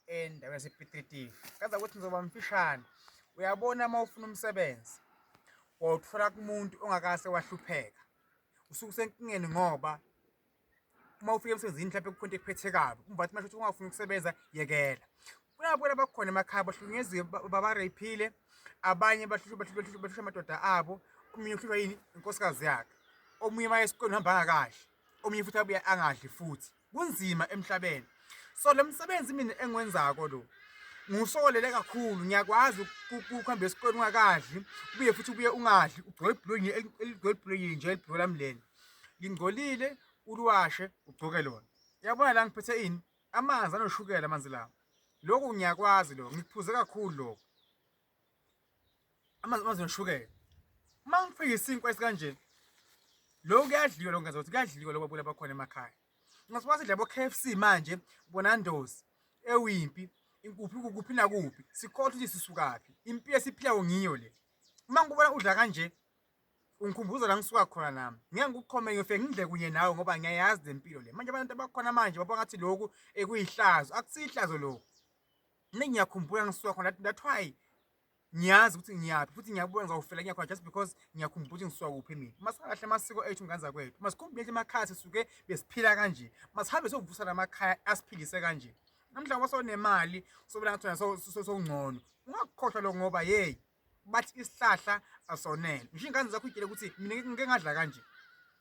Endaweni yasePiet Retief. Kaza ukuthi ngizoba mfishane. Uyabona uma ufuna umsebenzi wawuthola kumuntu ongakase wahlupheka. Usuke usenkingeni ngoba uma ufika emsebenzini mhlawumbe kukhona into ekuphethe kabi. Umva athi manje ungafuni ukusebenza yekela. Kunabo abakhona emakhaya bahlukunyeziwe babareyiphile abanye bahlushwa amadoda abo omunye uhlushwa yini inkosikazi yakhe omunye uma esikoleni uhamba angakahle omunye futhi abuye angadli futhi kunzima emhlabeni so lo msebenzi mina engiwenzako lo ngiwusokolele kakhulu ngiyakwazi ukuhamba esikoleni ungakadli ubuye futhi ubuye ungadli ugcoke ibhulonyi eligcoke ibhulonyi nje elibhulonyi lami leli lingcolile uliwashe ugcoke lona uyabona la ngiphethe ini amanzi anoshukela amanzi lawo lokhu ngiyakwazi lokho ngikuphuze kakhulu lokho amanzi amanzi noshukela uma ngifika isinkwa esikanje lokhu kuyadliwa lokhu ngazi ukuthi kuyadliwa lokhu babula bakhona emakhaya ngasuka sidla bo KFC manje bonandozi ewimpi inkuphi kuphi nakuphi sikhohlwa ukuthi sisukaphi impilo esiphilayo ngiyo le uma ngikubona udla kanje ungikhumbuza la ngisuka khona nami ngeke ngikukhome ngiyofike ngidle kunye nawe ngoba ngiyayazi le mpilo le manje abantu abakhona manje babona ngathi lokhu ekuyihlazo akusiyihlazo lokhu mina ngiyakhumbula ngisuka khona that why ngiyazi ukuthi ngiyaphi futhi ngiyabona ngizawufela ngiyakhona just because ngiyakhumbula ukuthi ngisuka kuphi mina masikahle amasiko ethu ngane zakwethu masikhumbule emakhaya sisuke besiphila kanje masihambe sovusa lamakhaya asiphilise kanje namhla ngoba sonemali sobona ngathi sowungcono ungakukhohlwa lokho ngoba yeyi bathi isihlahla asonele ngisho ingane zakho uyitshele ukuthi mina ngike ngadla kanje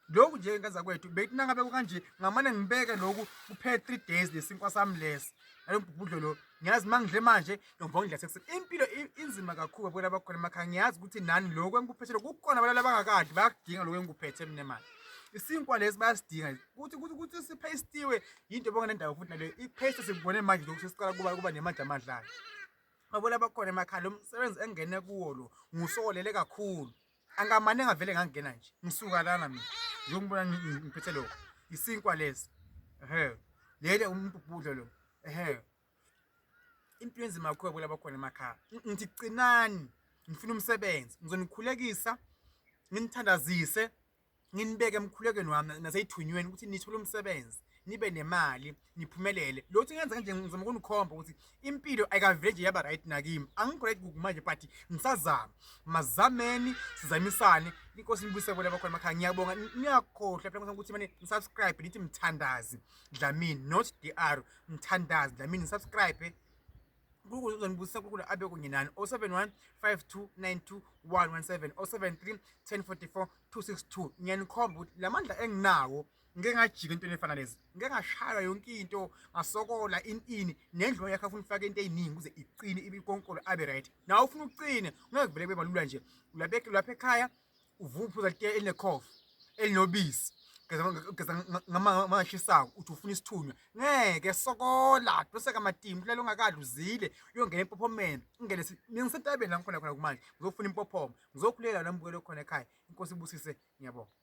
lokhu nje ingane zakwethu bethi nangabe kanje ngamane ngibeke lokhu kuphele 3 days lesinkwa sami lesi nalo mbhubhudlo lo ngiyazi uma ngidle manje ngiyovuka ngidla sekuseni impilo inzima kakhulu babukela abakhona emakhaya ngiyazi ukuthi nani lokhu engikuphethe lokhu kukhona abantu abangakadli bayakudinga lokhu engikuphethe mina manje isinkwa lesi bayasidinga ukuthi ukuthi ukuthi siphestiwe yinto bonke nendawo futhi naleyo ipheste sikubone manje lokhu sesiqala kuba nemanje amadlala Babona abakhona emakhaya lo msebenzi engene kuwo lo ngusokolele kakhulu. Angamane ngavele ngangena nje. Ngisuka lana mina. Ngiyongibona ngiphethe lokho. Isinkwa lesi. Ehhe. Lele umbhubhudlo lo. Ehhe. Impilo enzima kakhulu kulaba khona emakhaya. Ngithi qinani. Ngifuna umsebenzi. Ngizonikhulekisa nginithandazise nginibeke emkhulekweni wami naseyithunyweni ukuthi nithole umsebenzi nibe nemali niphumelele lokhu ngenza kanje ngizama ukunikhomba ukuthi impilo ayikavele nje yaba right nakimi angikho right manje but ngisazama mazameni sizamisane inkosi nibuse kwela bakhona emakhaya ngiyabonga niyakhohlwa phela ukuthi manje nisubscribe nithi mthandazi Dlamini not DR mthandazi Dlamini subscribe uNkulunkulu uzonibusisa uNkulunkulu abe kunye nani 071 5292 117 073 1044 262 ngiyanikhomba ukuthi lamandla enginawo ngike ngajika entweni efana lezi ngike ngashaywa yonke into ngasokola ini ini nendlu yakho afuna ufake into eziningi ukuze iqine ibikonkolo abe right nawe ufuna uqine ngeke kuvele kube malula nje ulapha lapha ekhaya uvuka uphuza litiye elinekhofi elinobisi geza ngamashisako uthi ufuna isithunywa ngeke sokola doseka amatimu kulala ungakadli uzile uyongena empophomeni ungene mina ngisentabeni la ngikhona khona kumanje ngizofuna impophoma ngizokhulela la mbukelo khona ekhaya inkosi ibusise ngiyabonga.